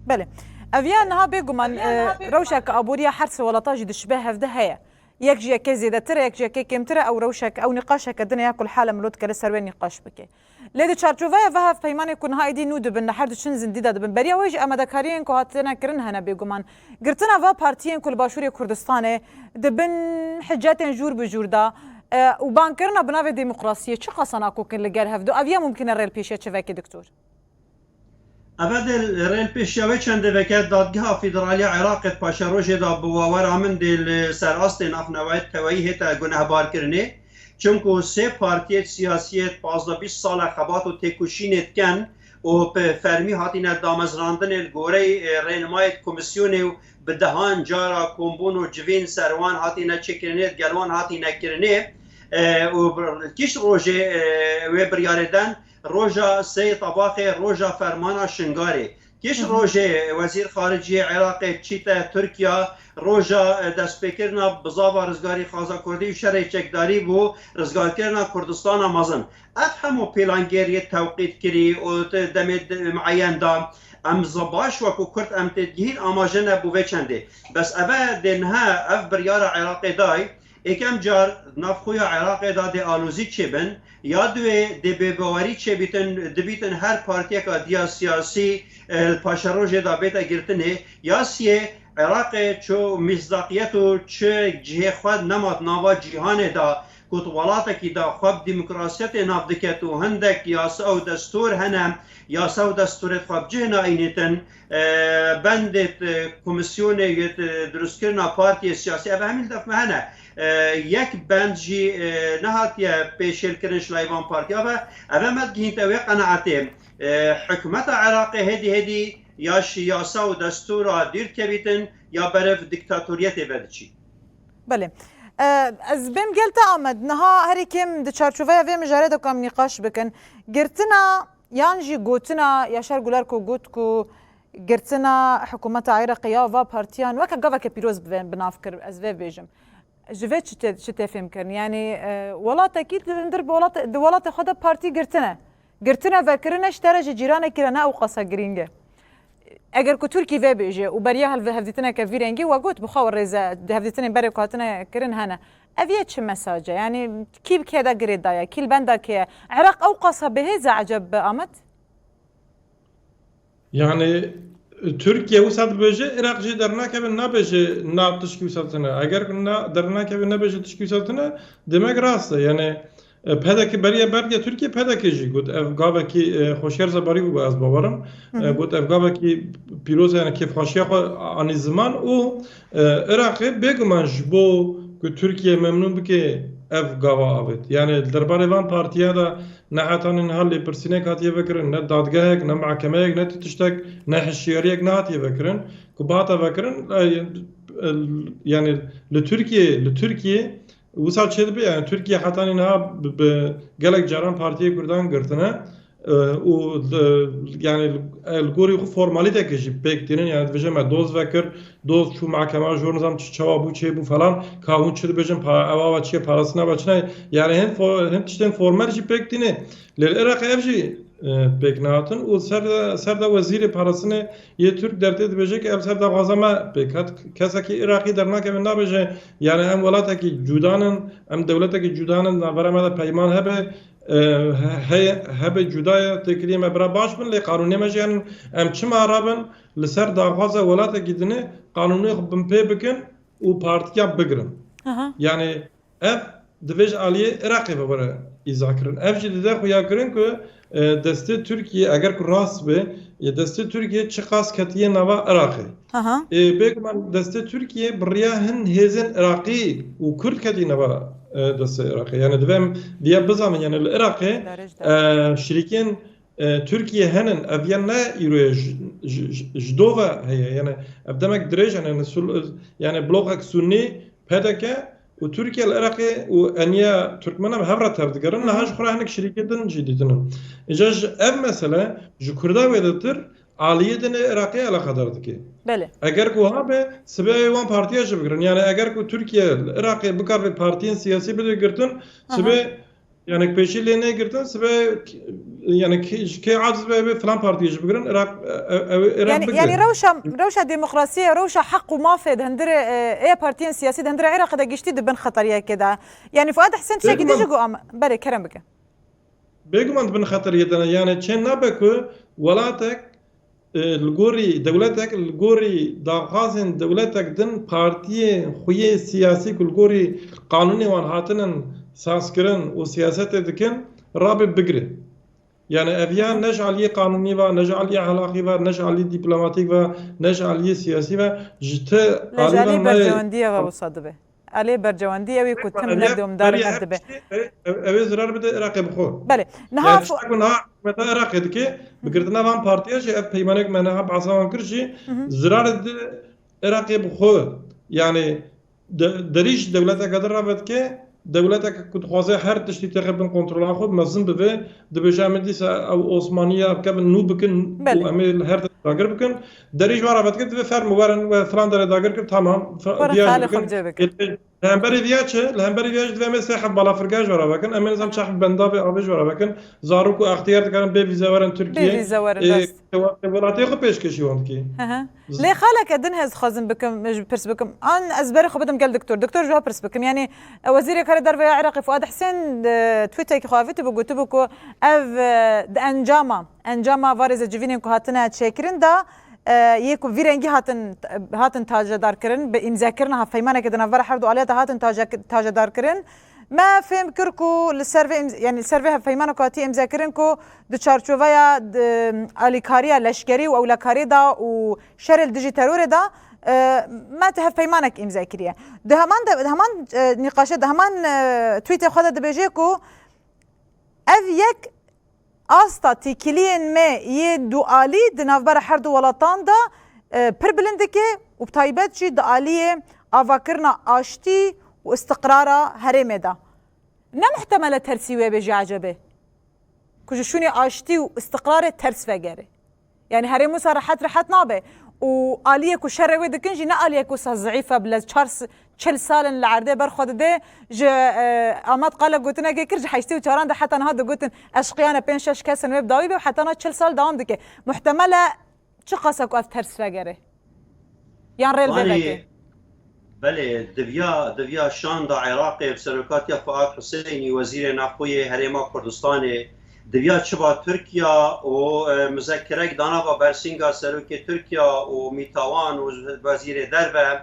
Belê. Ev ya niha bêguman, e, rewşeke aboriya her sê welata jî dişibe hevde heye. Yek ji yekê zêdetir e, yek ji yekê kêmtir e, ew rewşek, ew nîqaşeke din e ya ku li hale mirov dikare ser wê nîqaş bike. Lê di çarçoveya ve hevpeymanê ku niha êdî nû dibin, li her du çin zindî de dibin, beriya wê jî amadekariyên ku hatine kirin hene bêguman. Girtina va partiyên ku li Başûrê Kurdistanê di bin hicetên jûr bi jûr de, e, û bankirina bi navê demokrasiyê çi qasa nakokin li gel hev du, ev ya mumkin e rêlpêşiya çi veke, doktor? Eve dê rêlpêşiya wê çendê veke, Dadgeha Federalî ya Iraqê di paşerojê de bi wawera min dê li ser astê navnewayê teweyî hête gunehbarkirinê. Çimku sê partiyê siyasî yê pazdeh bîst sal e xebat û têkoşînê dikin û bi fermî hatine damezrandinê li goreyê, e, rênimayê komisyonê û bi dehan cara kombûn û civîn ser wan hatine çêkirinê, digel wan hatine kirinê, e, û kîş rojê, e, wê biryarê den, roja sê Tebaxê, roja fermana Şingalê. Kîş rojê wezîr xariciyê Iraqê çîte Tirkiye, roja, e, destpêkirina bizava rizgarî xaza Kurdî û şerê çekdarî bû rizgarkirina Kurdistana mezin. Ev hemû pîlangêriyê tewqît kirî û di demê di-, mueyen da. Em zi-, baş wekû Kurd em têdigihîn amaje ne bo vê çendê. Bes eve dê niha ev biryara Iraqê day, êkem car navxweya Iraqê da dê alozî çêbin, ya duê dê bêbawerî çêbîtin, dibîtin her partiyeka diya siyasî, e, li paşerojê da bête girtinê, ya siyê Iraqê çi mîsdaqiyet û çi cihê xwe nema di nava cîhanê da, ku di welatekî de xwe bi demokrasiyetê nav diket û hindek yasa û destûr hene, yasa û destûrê xwe bi cih nayînîtin, e, bendê di komisyonê yê di dirustkirina partiyê siyasî, ev hemî li def me hene. E, yek bend jî, e, nehatiye pêşêlkirin ji layê van partiya ve. Ev me digihînte wê qenaetê, e, hikûmeta Iraqê hêdî hêdî ya ji yasa û destûra dûr dikevîtin ya berev diktatoriyetê ve diçî. Belê. E, ez bêm gel te Amed. Niha herî kêm di çarçoveya vê mijarê de ku em nîqaş bikin. Girtina yan jî gotina Yaşar Güler ku got ku girtina hikûmeta Iraqê ya va partiyan weke gaveke pîroz bi, bi nav kir, ez vê bêjim. Ji vê çi tê, çi tê fêmkirin? Yanî, e, welatekî di hundir bi welat-, di welatê xwe de partî girtine. Girtine vekirine ji te re ji cîranekî re ne ew qasa girîng e. Eger ku Tirkî vê bêje û beriya hev-, hevdîtineke vî rengî we got, bi xwe we rêze di hevdîtinên berê ku hatine kirin hene. Ev yê çi mesaj e? Yanî kî bi kê de girêdayî ye? Kî li benda kê ye? Iraq ew qasa bihêz e eceb bi Amed? Yani Tirkiye wisa dibêje, Iraq jî dernakeve nabêje na tişkî wisa tune. Eger na, dernakeve nebêje tişkî wisa tune, demek rast e. Yani, e, P D K beriye berdiye Tirkiye, P D K jî got ev gavekî, e, xweşiyar zebarî bû ez bawerim. Hı hı. E, got ev gavekî pîroz e, yani kêfxweşiya xwe anî ziman û, e, Iraqê bêguman ji bo ku Tirkiye memnûn bike ev gava avêt. Yani li derbarê van partiya de ne heta niha lêpirsînek hatiye vekirin, ne dadgehek, ne mehkemeyek, ne tu tiştek, ne hişyariyek nehatiye vekirin. Ku bihata vekirin, e, e, yani li Tirkiye, li Tirkiye wisa çêdibe, yani Tirkiye heta niha bi, bi gelek caran partiyê Kurdan girtine, e, û li, yani, e, li gorî xwe formalîteke jî pêk tînin, yani dibêje me doz vekir, doz çû mehkema, jor nizam çi çawa bû, çê bû falan, ka hûn çi dibêjin, pa-, ew ava çi ye, parastina ve çi ne? Yani hin fo-, hin tiştên formel jî pêk tîne. Lê li Iraqê ev jî, e, pêk nehatin û ser de, ser de wezîrê parastinê yê Tirk dertê dibêje ke ev ser daxwaza me pêk hat. Kesekî Iraqî dernakeve nabêje, yani em welatekî cuda nin, em dewletekî cuda nin, navbera me de peyman hebe, e, he-, heye, hebe cuda ye, têkiliyê me bira baş bin, lê qanûnê me jî henin. Em çima rabin li ser daxwaza welatekî dinê qanûnê xwe binpê bikin û partiya bigirin? Aha. Yani ev divê ji aliyê Iraqê ve were îza kirin. Ev jî dide xuyakirin ku, e, destê Tirkiye, eger ku rast be, e, destê Tirkiye çiqas ketiye nava Iraqê. Aha. E, bêguman destê Tirkiye bi riya hin hêzên Iraqî û Kurd ketî nava, e, destê Iraqê. Yani divê em viya bizanin, yani li Iraqê, e, şirîkên, e, Tirkiye henin, ev ya ne îro ye, ji, ji, ji, ji dova heye. Yani ev demek dirêj, yani, yani bloqek Sunnî, P D K, û Tirkiye li Iraqê û eniya Tirkmenan bi hev re tev digerin, niha ji xwe re hinek şirîkê din jî dîtinin. Îca ji ev mesele ji Kurda wêdetir aliyê din ê Iraqê eleqedar dike. Belê. Eger ku wiha be, sibê wan partiya jî bigirin. Yani eger ku Tirkiye li Iraqê bikaribe partiyên siyasî bide girtin, sibê, yani pêşî lê nê girtin, sibê, yani kê, ji kê aciz be, be filan partiyê jî bigirin, Iraq, ew, ew, Iraq Yani, bigire. Yani rewşa, rewşa demokrasiyê, rewşa heq û mafê di hundirê, e, ê partiyên siyasî di hundirê Iraqê de giştî di bin xeteriyekê de. Yani Fuad Hesen tiştekî din jî got, ama, belê, kerem bike. Bêguman di bin xeteriyê de ne. Yani çê nabe ku welatek, e, li gorî dewletek, li gorî daxwazên dewletek din partiyê xwe yê siyasî ku li gorî qanûnê wan hatinin sazkirin û siyasetê dikin, rabe bigire. Yani ev ya ne ji aliyê qanûnî ve, ne ji aliyê ehlaqî ve, ne ji aliyê dîplomatîk ve, ne ji aliyê siyasî ve, ji ti alî ve nayê. Berjewendiyê ve wisa dibe. Aliyê berjewendiyê ew ê ku tim ne domdar dibe. Ev, ev, ew ê zirar bide Iraqê bi xwe. Belê. Niha yani tiştek ku niha hikûmeta Iraqê dike, bi girtina van partiya jî ev peymanek me niha behsa wan kir jî, zirar dide Iraqê bi xwe. Yani de-, derî ji dewleteke din re vedike, dewleteke ku dixwaze her tiştî têxe bin kontrola xwe, mezin bibe, dibêje, em ê dîsa ew Osmaniya bikevin nû bikin û em ê li her derê dagir bikin. Derî ji wan re vedike, divê fermo werin we filan derê dagir kir, tamam, viya jî bikin. Li hemberî viya çi? Li hemberî viya jî divê em ê sê heb balafirgeha ji wan re vekin, em ê nizam çax bendavê avê ji wan re vekin. Zarok û extiyar dikarin bê vîze werin Tirkiyê. Bê vîze werin, rast. Welatê xwe pêşkêşî wan dikî. Lê xaleke din ez dixwazim bikim, ji pirs bikim. An ez berê xwe bidim gel doktor. Doktor, ji we pirs bikim. Yanî, e, Wezîrê Karê Derve ya Iraqê Fuad Husên, e, tweetekî xwe avêtibû, gotibû ku ev, e, di encama, encama va rêzecivînên ku hatine çêkirin de, e, yê ku vî rengî hatin, hatin tacedarkirin, bi îmzekirina hevpeymanekê di navbera her du aliya de hatin tace-, tacedarkirin. Me fêm kir ku li ser vê îmz-, yanî li ser vê hevpeymana ku hatiye îmzekirin ku di çarçoveya, di, alîkariya leşkerî û ewlekariyê de û şerê li dijî terorê de, e, me ti hevpeymanek îmze kiriye. Di heman de, di heman, e, nîqaşê, di heman, e, tweetê xwe de dibêje ku ev yek asta têkiliyên me yê dualî di navbera her du welatan de, e, pir bilind dike û bi taybet jî di aliyê avakirina aştî û istiqrara herêmê de. Ne muhtemel e tersî wê bê jî ecebê? Ku ji şûnê aştî û istiqrarê ters vegere. Yani herêm wisa rehet rehet nabe. Û aliyê ku şerê wê dikin jî ne aliyek wisa zîf e, bile çar s-, çil sal in li erdê ber xwe dide. Ji, e, Amed Qala gotinekê kir, ji heştê û çaran de heta niha digotin eşqiyane pênc şeş kes in wê bi dawî be û heta niha çil sal dewam dike. Muhtemel e çiqas e ku ev ters vegere. Yan rêl vê veke. Belê, diviya, diviya şanda Iraqê bi serokatiya Fuad Husênî, Wezîrê Navxwe yê Herêma Kurdistanê, diviya çiba Tirkiya û, e, mizekirek dana va bersînga serokê Tirkiya û mîtawan û wezîrê derve,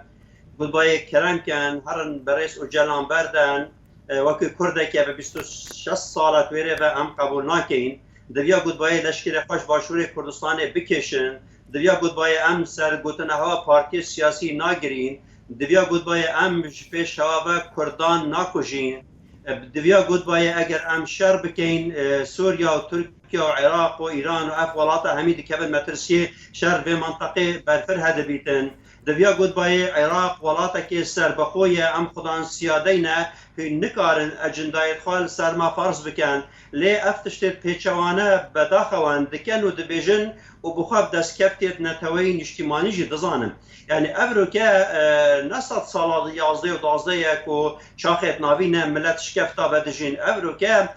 gotbayê kerem ken, herin berêz Ocalan berden, e, wekî Kurdeke bi bîst û şeş sala wêrê ve em qebûl nakeyin. Diviya gotbayê leşkerê xwe ji Başûrê Kurdistanê bikêşin. Diviya gotbayê em ser gotina hewa partiyê siyasî nagirîn. Diviya gotbayê em ji pêş hewa ve Kurdan nakujîn. E, diviya gotbayê eger em şer bikeyin, e, Sûriya û Tirkiye û Iraq û Îran û ev welata hemî dikevin metirsiyê şer vê mintaqê berfireh dibîtin. Diviya gotbayê Iraq welatekê serbixwe ye, em xudan siyadeyne, hûn nikarin ecindayê xwe li ser me ferz bikin. Lê ev tiştê pêçewane bedaxewan dikin û dibêjin û bi xwe bi destkeftiyê neteweyî niştîmanî jî dizanin. Yani ev roke, e, ne sed sala yazdeh û duwazdeh ye ku çaxê navîn e, millet şikefta vedijîn. Ev roke,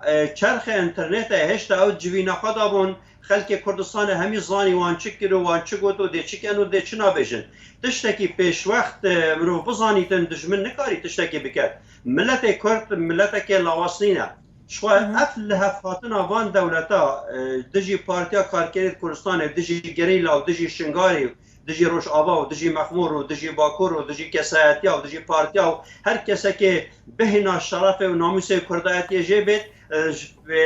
e, çerxê înternetê hêşta ew civîna xwe dabûn. Xelkê Kurdistanê hemî zanî wan çi kir û wan çi got û dê çi ken û dê çi nabêjin. Tiştekî pêşwext, e, mirov bizanîtin, dijmin nikarî tiştekî biket. Miletê Kurd mileteke lawasnî ne. Ji xwe ev lihevhatina van dewleta, e, dijî Partiya Karkerê Kurdistanê, dijî gerîla û dijî Şingalê û dijî Rojava û dijî Mexmûr û dijî Bakur û dijî kesayetiya û dijî partiya û her kesekê bihîna şerefê û namûsê Kurdayetiyê jê bêt, e, ji, e,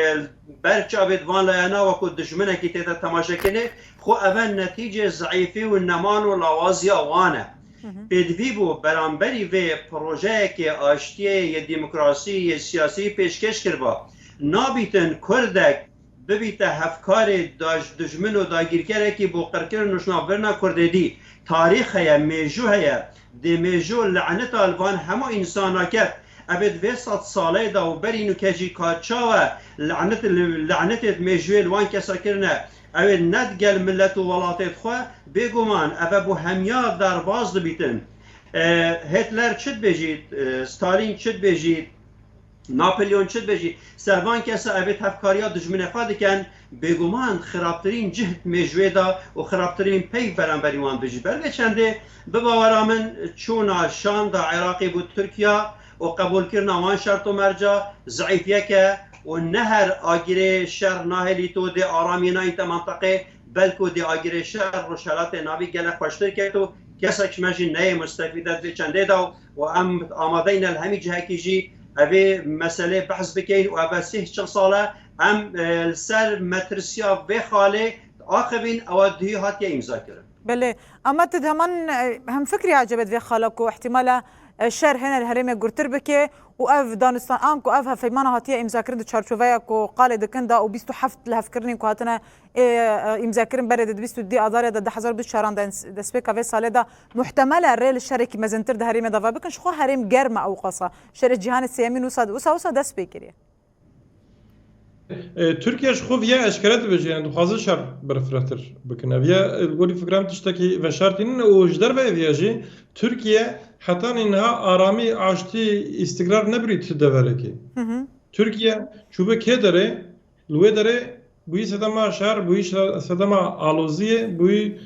ber çavêt van layena wekû dijminekî tê de temaşe kirinê, xwe eve netîcê zeîfî û neman û lawaziya wan e. Hı hı. Pêdivî bû beramberî vê projeyekê aştiyê yê demokrasî yê siyasî pêşkêş kiriba. Nabîtin Kurdek bibîte hevkarê daj-, dijmin û dagîrkerekî bo qirkirin û şinavbirina Kurdê dî. Tarîx heye, mêjû heye. Dê mêjû leneta li van hemû însana ket. Evê di vê sed saleyê de û berî nûke jî ka çawa lenet-, lenetê di mêjûyê li wan kesa kirine, ew ê ne digel milet û welatê xwe, bêguman ev e bo hemiya derbas dibîtin. E, Hitler çi dibêjît, e, Stalin çi dibêjît, Napolyon çi dibêjît, ser van kesa ev ê hevkariya dijminê xwe dikin, bêguman xirabtirîn cih di mêjûyê de û xirabtirîn peyv beramberî wan dibêjît. Ber vê çendê, bi bawera min, çûna şanda Iraqê bo Tirkiya û qebûlkirina wan şert û merca zeîfiyek e û ne her agirê şer nahêlît û dê aramiyê nayînte menteqê, belku dê agirê şer Rojhelatê Navî gelek xweştir ket û kesek ji me jî neyê mustefîde di vê çendê de û em amadeyne li hemî cihekî jî evê meselê behs bikeyn û eve sih çil sal e em, e, li ser metirsiya vê xalê axivîn, ewa duhî hatiye îmza kirin. Belê, ama tu di heman, e, hemfikrî acebe di vê xala ku ihtimala, e, şer hene li herêmê gurtir bike û ev danistan, anku ev hevpeymana hatiye îmzakirin di çarçoveya ku qalê dikin de û bîst û heft lihevkirinên ku hatine, e, e, îmzakirin berê de di bîst û duyê Adarê de du hezar û bîst û çaran de ins-, destpêka vê salê de muhtemel e rê li şerekî mezintir di herêmê de ve bikin. Ji xwe herêm germ e ewqasa. Şerê cîhanê sêyemîn wisa, wisa, wisa dest pê kiriye. E, Tirkiye ji xwe viya eşkere dibêje, yani dixwaze şer berfirehtir bikin. Ev ya, e, li gorî fikra min tiştekî veşartî nîne û ji derve ev ya jî Tirkiye hetanî niha aramî, aştî, îstikrar nebirî ti deverekê. Hı hı. Tirkiye çûbe kê derê, li wê derê bûyî sedema şer, bûyî şe-, sedema aloziyê, bûyî,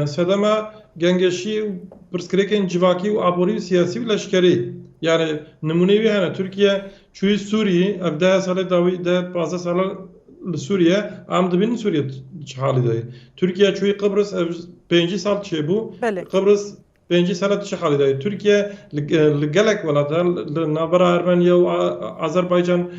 e, sedema gengeşî û pirsgirêkên civakî û aborî û siyasî û leşkerî. Yani nimûneyê wî hene. Tirkiye çûyî Sûriyê, ev deh salê dawî, deh pazdeh sala li Sûriye, em dibînin Sûriye çi halî de ye. Tirkiye çûyî Qibris, ev pêncî sal çêbû. Belê. Qibris pêncî sala çi halî de ye. Tirkiye li, li gelek welata, li navbera Ermeniye û A-, Azerbaycan,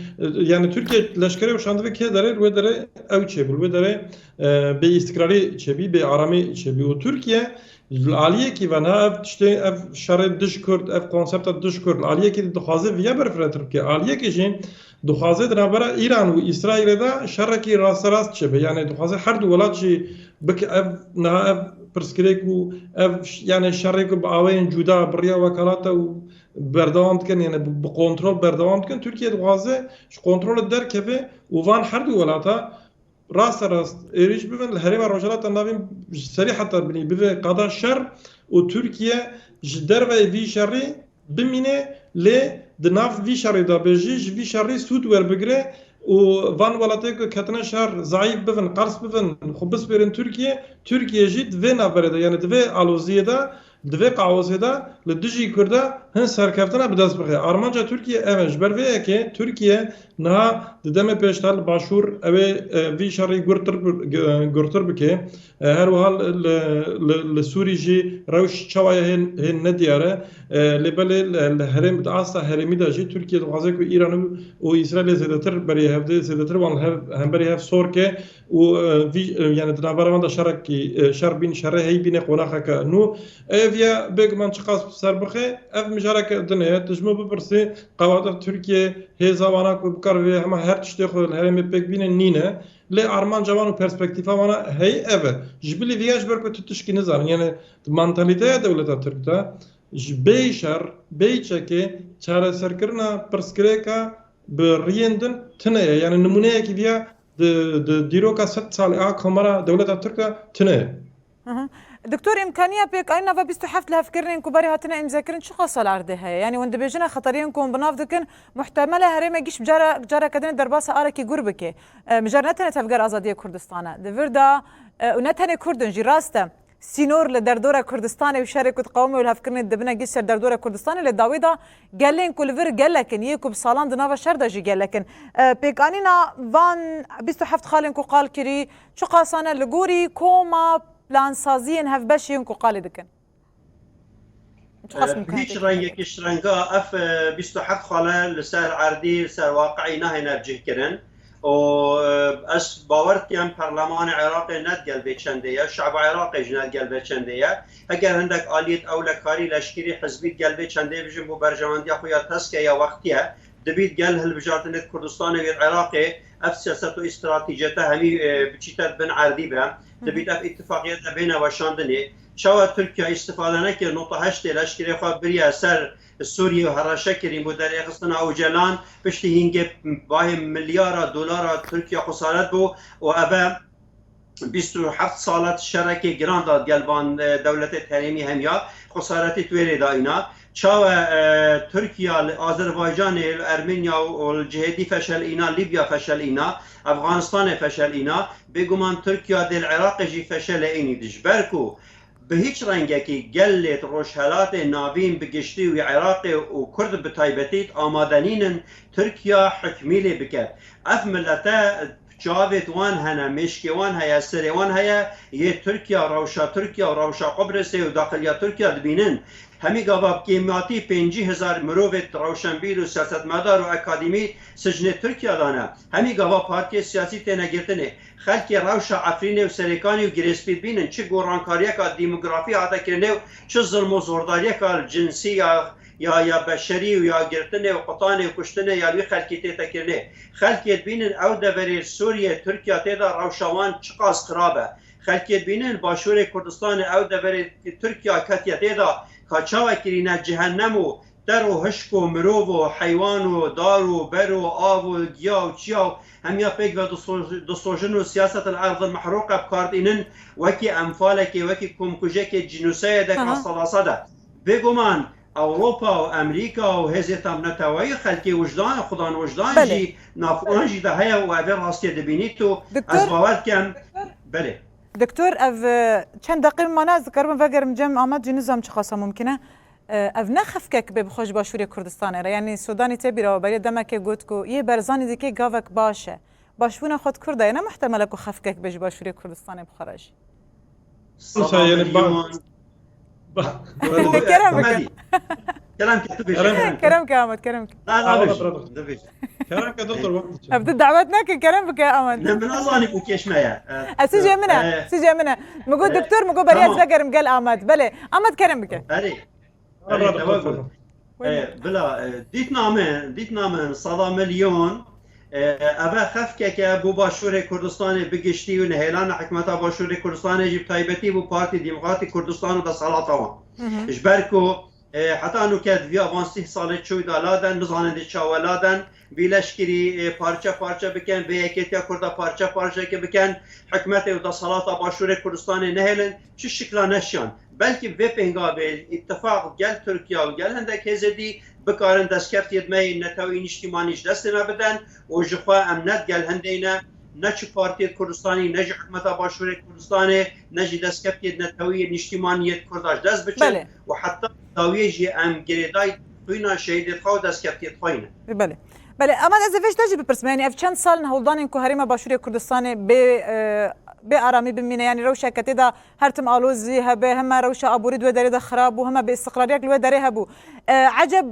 yani Tirkiye leşkerê û şandive kê derê, li wê derê ew çêbû, li wê derê, e, bê îstikrarî çêbî, bê aramî çêbî. Û Tirkiye Li aliyekî ve niha ev tiştê, ev şerê dij Kurd, ev konsepta dij Kurd, li aliyekî dixwaze viya berfirehtir bike. Aliyekî jî dixwaze di navbera Îran û Îsraîlê de şerekî rasterast çêbe. Yani dixwaze her du welat jî bike ev, niha ev pirsgirêk û ev ş-, yani şerê ku bi awayên cuda, bi riya wekalata û berdewam dikin, yani bi, bi kontrol berdewam dikin. Tirkiye dixwaze ji kontrolê derkeve û van her du welata rasterast êrîş bibin, li herêma Rojhilata Navîn ji serî heta binî bibe qada şer û Tirkiye ji derveyê vî şerî bimîne, lê di nav vî şerî de be jî ji vî şerî sûd werbigire û van welatê ku ketine şer zayîf bibin, qels bibin, xwe bispêrin Tirkiye, Tirkiye jî di vê navberê de, yani di vê aloziyê de, di vê kaosê de li dijî Kurda hin serkeftina bi dest bixe. Armanca Tirkiye ev e. Ji ber vê yekê Tirkiye niha di demê pêş de li Başûr ew ê, e, vî şerî gurtir bi-, g-, gurtir bike. E, her wiha li, li, li Sûrî jî rewş çawa ye hên, hên nediyar e. E, lê belê li, li herêm, di asta herêmî de jî Tirkiye dixwaze ku Îran û, û Îsraîlê zêdetir berî hev de, zêdetir wan li hev, hemberî hev sor ke. û, e, vî, e, yani di navbera wan de şerekî, e, şer bîn, şerê hey bîne qonaxeke nû. Ev ya bêguman çiqas bi ser bixe, ev mijareke din e. Tu ji min bipirsî, qewada Tirkiye hêza wana ku bikar vê hema her tiştê xwe li herêmê pêk bîne nîne. Lê armanca wan û perspektîfa wana hey ev e. Ji bilî vê ya ji ber ku tu tişkî nizanin. Yani di mantalîteya dewleta Tirk de ji bêyî şer, bêyî çekê, çareserkirina pirsgirêka bi riyên din tune ye. Yani nimûneyekî vî ya di, di dîroka sed salî a Komara Dewleta Tirk de tune ye. Hı hı. Doktor, îmkaniya pêkanîna va bîst û heft lihevkirinên ku berê hatine îmzekirin çiqas li erdê heye? Yanî hûn dibêjine xeteriyên ku hûn bi nav dikin, muhtemel e herême gîş cara, careke din derbasa arekî gur bike. E, mijar ne tenê Tevgera Azadiya Kurdistan e. Di vir de, e, û ne tenê Kurd in jî, rast e. Sînor li derdora Kurdistanê û şerê ku diqewime û lihevkirinê dibine gîş ser derdora Kurdistanê, lê dawî de gelên ku li vir gelek in, yê ku bi salan di nava şer de jî gelek in. E, pêkanîna van bîst û heft xalên ku qal kirî, çiqas e li gorî koma plansaziyên hevbeş yên ku qalê dikin? Çiqas mumkin e? Hîç rengekî ji renga ev, e, bîst û heft xale li ser erdî, li ser waqi'î nahêne cihkirin. Û, e, ez bawer dikim perlemanê Iraqê ne digel vê çendê ye, şeba Iraqê jî ne digel vê çendê ye. Heger hindek aliyêt ewlekarî, leşkerî, hizbî digel vê çendê bijin bo berjewendiya xwe ya teske ya wextî ye, dibît gel hilbijartinê di Kurdistanê û yê di Iraqê ev siyaset û îstratîciyete hemî, e, biçîte di bin erdî be. Hı hı. Dibît ev îtifaqiyete bêne weşandinê. Çawa Tirkiye îstifade nekir? Nokta heştê leşkerê xwe biriye ser Sûriyê û hereşe kirîn bo derêxistina Ocalan, piştî hîngê bahê milyara dolara Tirkiye xesaret bû û ev e bîst û heft salet şerekê giran da gel van, e, dewletê herêmî hemiya xesaretî di wê rê de îna. Çawa, e, Tirkiye li Azerbaycanê, li Ermenya û li cihê dî feşel îna, Libya feşel îna, Efganistanê feşel îna, bêguman Tirkiye dê li Iraqê jî feşel e înî di. Ji ber ku bi hîç rengekî gelê di Rojhelatê Navîn bi giştî û Iraqê û Kurd bi taybetî amade nînin Tirkiye hikmî lê biket. Ev milete çavêt wan hene, mêşkê wan heye, serê wan heye, yê Tirkiye, rewşa Tirkiye û rewşa Qubrisê û daxiliya Tirkiye dibînin. Hemî gava bi kêmatî pêncî hezar mirovê rewşenbîr û siyasetmedar û akademî sicnê Tirkiye de ne. Hemî gava partiyê siyasî têne girtinê. Xelkê rewşa Efrînê û Serêkanê û Girêspî dibînin, çi gorankariyeka demografî hate kirinê û çi zilm û zordariyeka cinsî ya, ya, ya beşerî û ya girtinê û qutanê û kuştinê ya li wî xelkî tête kirinê. Xelkê dibînin ew deverê Sûriyê, Tirkiye tê de rewşa wan çiqas xirab e. Xelkê dibînin Başûrê Kurdistanê ew deverê Tirkiye ketiye tê de ka çawa kirîne cehennem û ter û hişk û mirov û heywan û dar û ber û av û giya û çiya û hemiya pêk ve diso-, disojin û siyaset el erdil mehroqe bi kar dînin wekî enfalekê, wekî komkujekê cînoseyedek Aha. a salasa de. Bêguman Ewropa û Amerîka û hêzê tam neteweyî xelkê wijdan, xudan wijdan Belê. jî nav wan jî de heye û ev ê rastiyê dibînît û Doktor? ez bawer dikim. Belê. Doktor, ev, e, çend deqî min mane, ez dikarim vegerim cem Amed jî nizam çiqasa mumkin e. E, ev ne xefkek bê bi xwe ji Başûrê Kurdistanê re. Yanî Sûdanî tê bîra we, berê demekê got ku yê Berzanî dikê gavek baş e. Başbûna xwe di Kurda ye, ne muhtemel e ku xefkek bê ji Başûrê Kurdistanê bi xwe re jî. Wisa, yanî, ba-, ba-, Kerem bikin. Kerem ke tu bêje, Kerem. Kerem ke Amed, kerem ke. Na, na, Kerem bêje, ke. Tu bêje. Kerem ke doktor, wextê çi? Ev tu dawet neke, kerem bike Amed. Ne, min azanî ku kêşme ye. E, Ez sicê min e, e, sicê min e. Min got e, doktor, min got berê ez tamam. vegerim gel Amed. Belê, Amed kerem bike. Erê. Erê, Erê, tewa doktor, got. Tamam. E, bila, e, dîtina min, dîtina min, sada milyon, e, ev e xefkeke bo Başûrê Kurdistanê bi giştî û nehêlana hikûmeta Başûrê Kurdistanê jî bi taybetî bo Partî Demokratîk Kurdistan û desthilata wan. Hı hı. Ji ber ku, e, heta nûke di vî avansî salê çûyda laden, nizanin dê çawa laden, vî leşkerî, e, parçe parçe bikin, vê yekêtiya Kurda parçe parçeke bikin, hikûmetê û desthilata Başûrê Kurdistanê nehêlin, çi şikla neşiyan. Belkî vê pêngavê îtifaq gel Tirkiye û gel hindek hêzê dî bikarin destkeftiyê me yê netewî niştîmanî ji destê me bidin û ji xwe em ne digel hindê ne, ne çi partiyê Kurdistanî, ne jî hikûmeta Başûrê Kurdistanê, ne jî destkeftiyê netewî yê niştîmanî yê Kurda ji dest biçin Belê. û heta dawiyê jî em girêdayî xwîna şehîdê xwe û destkeftiyê xwe ne. Belê. Belê, ama ez ê vê ji te jî bipirsim. Yanî ev çend sal in hewldanên ku herêma Başûrê Kurdistanê bê, e, bê aramî bimîne, yanî rewşeke tê de her tim alozî hebe, hema rewşa aborî di wê derê de xirab bû, hema bêîstiqrariyek li wê derê hebû. E, eceb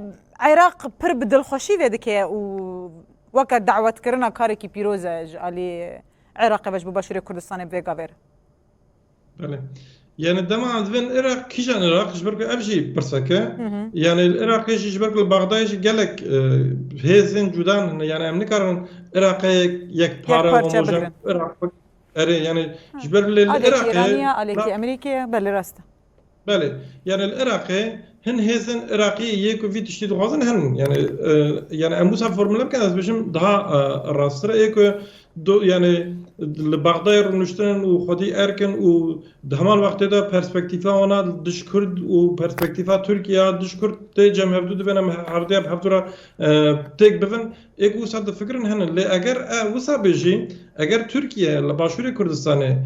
Iraq pir bi dilxweşî vê dike û weke dawetkirina karekî pîroz e ji alî Iraqê ve ji bo Başûrê Kurdistanê bi vê gavê re? Belê. Yani dema em divên Iraq, kîjan Iraq? Ji ber ku ev jî pirsek e. Hı hı. Yani li Iraqê jî ji ber ku li Baxdayê jî gelek, e, hêzên cuda hene. Yani em nikarin Iraqê yek pare Yek parçe homojen bigirin. Iraq. Erê, yani Ha. ji ber lê li Alekî Iraqê Îranî ye, alekî Iraq Amerîkê ye, belê rast e. Belê. Yani li Iraqê hin hêzên Iraqî yê ku vî tiştî dixwazin hin. Yani, e, yani em wisa formule bikin, ez bêjim daha, e, rasttir e ku do, yani li Baxdayê rûniştin û xwedî erkin û di heman wextê de perspektîfa wana dij Kurd û perspektîfa Tirkiye dij Kurd tê cem hevdû dibin, em hevdû ya bi hevdû re, e, têk bivin. Ê ku wisa difikirin hene, lê eger e wisa bê jî, eger Tirkiye li Başûrê Kurdistanê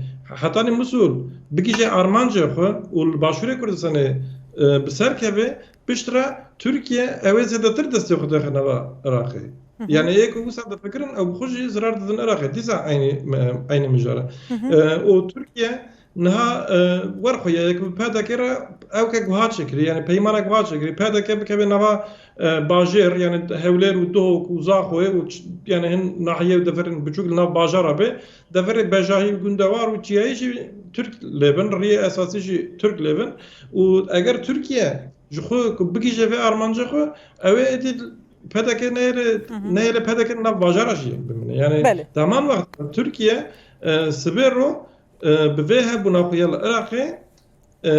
hetanî Misûl bigihîje armancê xwe û li Başûrê Kurdistanê, e, bi ser keve, piştre Tirkiye ew ê zêdetir destê xwe dixe nava Iraqê. Hı hı. Yani ê ku wisa difikirin, ew bi xwe jî zirar didin Iraqê. Dîsa eynî, eynî mijara. Hı hı. E, û Tirkiye Niha e, werxwe ye, yek bi P D K re ew ke guha çêkirî, yani peymana guha çêkirî. P D K bikeve nava e, bajêr, yani Hewlêr û Duhok û Zaxoyê û ç- yani hin nahiyê û deverên biçûk li nav bajara be, deverê bejahî û gundewar û çiyayî jî Tirk lêbin, riyê esasî jî Tirk lêbin. Û eger Tirkiye ji xwe ku bigihîje vê armanca xwe, ew ê êdî P D K neyê lê, neyê lê P D K nav bajara jî bimîne. Yani Belê. Di heman wexta Tirkiye e, sibê ro e, bi vê hebûna xwe ya li Iraqê e,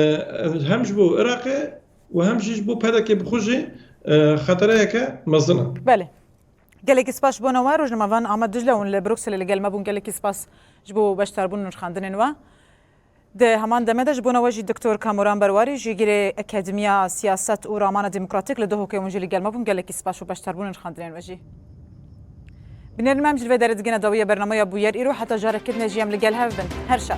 hem ji bo Iraqê û hem jî ji bo P D K bi xwe jî e, xetereyeke mezin e. Belê. Gelekî spas ji bona we, rojnamevan Amed Dicle hûn li Brukselê li gel me bûn. Gelekî spas ji bo beşdarbûn û nirxandinên we. Di heman demê de ji bona we jî Doktor Kamuran Berwarî, jîgirê Akademiya Siyaset û Ramana Demokratîk li Duhokê, hûn jî li gel me bûn. Gelekî spas û beşdarbûn û nirxandinên we jî. Binêrin me, em ji vê derê digihine dawiya bernameya Bûyer îro, heta carekê din jî em li gel hev bin. Her şad.